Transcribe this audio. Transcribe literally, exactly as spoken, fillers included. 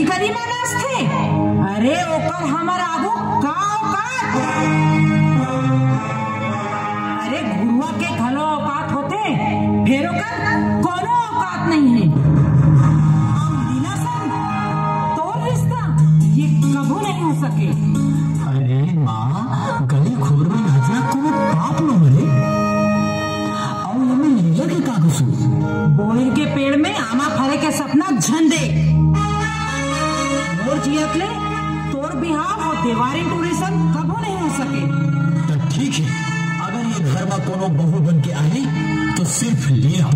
करी मा नाचथे। अरे ओकर हमर आगू का औकात? अरे घुरुवा के घलो औकात होथे, फेर ओकर कोनो औकात नहीं है। लीला संग तोर रिश्ता ये कभू नहीं हो सके। अरे माँ, गली खोर में नाचना कोनो पाप न हरे। अउ एमे लीला के का कसूर? बोइर के पेड़ में आमा फरे के सपना झन दे। मोर जियत ले तोर बिहाव अउ देवारी टूरी संग कभू नहीं हो सके। त ठीक है, अगर ये घर में कोनो बहू बन के आही तो सिर्फ लीला।